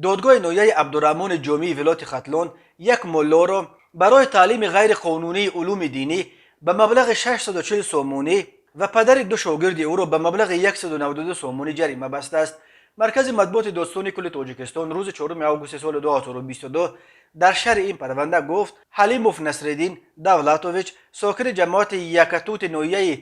Додгоҳи ноҳияи Абдураҳмони Ҷомии вилояти Хатлон як муллоро барои таълими ғайриқонунии улуми динӣ ба маблағи 640 сомонӣ ва падари ду шогирди ӯро ба маблағи 192 сомонӣ ҷарима бастааст. Маркази матбуоти Додситонии кулли Тоҷикистон рӯзи 4 августи соли 2022 дар шарҳи ин парванда гуфт: Ҳалимов Насриддин Давлатович, сокини ҷамоати Якатути ноҳияи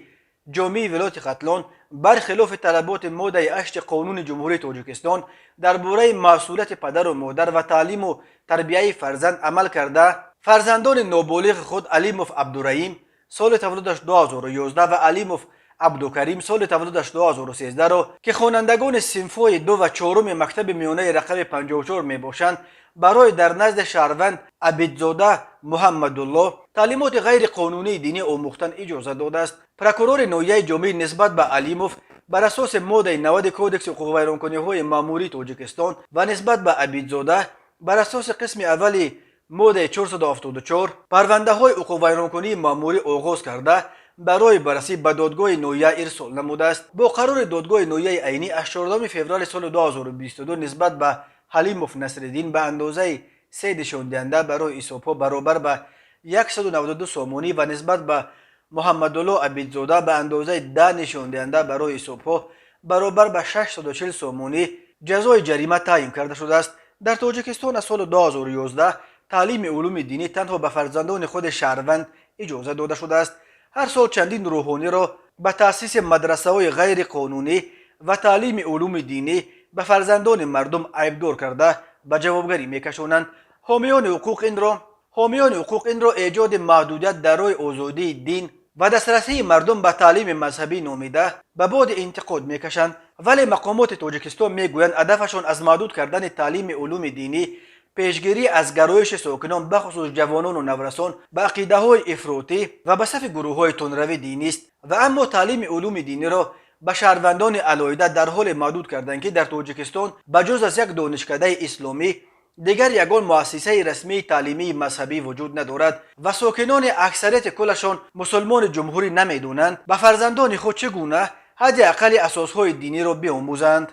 Ҷомии вилояти Хатлон, бархилофи талаботи моддаи 8 Қонуни Ҷумҳурии Тоҷикистон дар бораи масъулияти падару модар ва таълиму тарбияи фарзанд амал карда, фарзандони ноболиғи худ Алимов Абдураим, соли таваллудаш 2011, ва Алимов Абдукарим, соли таваллудаш 2013-ро, ки хонандагони синфҳои ду ва чоруми мактаби миёнаи рақами 54 мебошанд, барои дар назди шаҳрванд Абидзода Муҳаммадулло таълимоти ғайриқонунии динӣ омӯхтан иҷоза додааст. Прокурори ноҳияи Ҷомӣ нисбат ба Алимов бар асоси моддаи 90 Кодекси ҳуқуқвайронкуниҳои маъмурии Тоҷикистон ва нисбат ба Абидзода бар асоси қисми аввали моддаи 474 парвандаҳои ҳуқуқвайронкунии маъмурӣ оғоз карда, барои баррасӣ ба додгоҳи ноҳия ирсол намудааст. Бо қарори додгоҳи ноҳияи Айнӣ аз 14 феврали соли 2022 нисбат ба Ҳалимов Насриддин ба андозаи се нишондиҳанда барои ҳисобҳо баробар ба 192 сомонӣ ва нисбат ба Муҳаммадулло Абидзода ба андозаи 10 нишондиҳанда барои ҳисобҳо баробар ба 640 сомонӣ ҷазои ҷарима таъин карда шудааст. Дар Тоҷикистон аз соли 2011 таълими улуми динӣ танҳо ба фарзандони худи шаҳрванд иҷоза дода шудааст. Ҳар сол чандин рӯҳониро ба таъсиси мадрасаҳои ғайриқонунӣ ва таълими улуми динӣ ба фарзандони мардум айбдор карда, ба ҷавобгарӣ мекашонанд. Ҳомиёни ҳуқуқ инро эҷоди маҳдудият дар роҳи озодии дин ва дастрасии мардум ба таълими мазҳабӣ номида, ба боди интиқод мекашанд. Вале мақомоти Тоҷикистон мегӯянд, ҳадафашон аз маҳдуд кардани таълими улуми динӣ пешгирӣ аз гароиши сокинон, бахусус ҷавонону наврасон, ба ақидаҳои ифротӣ ва ба сафи гурӯҳҳои тундрави динист. Ва аммо таълими улуми диниро ба шаҳрвандони алоҳида дар ҳоле маҳдуд карданд, ки дар Тоҷикистон ба ҷуз аз як донишкадаи исломӣ дигар ягон муассисаи расмии таълимии мазҳабӣ вуҷуд надорад ва сокинони аксарияти куллашон мусулмони ҷумҳурӣ намедонанд, ба фарзандони худ чӣ гуна ҳадди аққали асосҳои диниро биомӯзанд.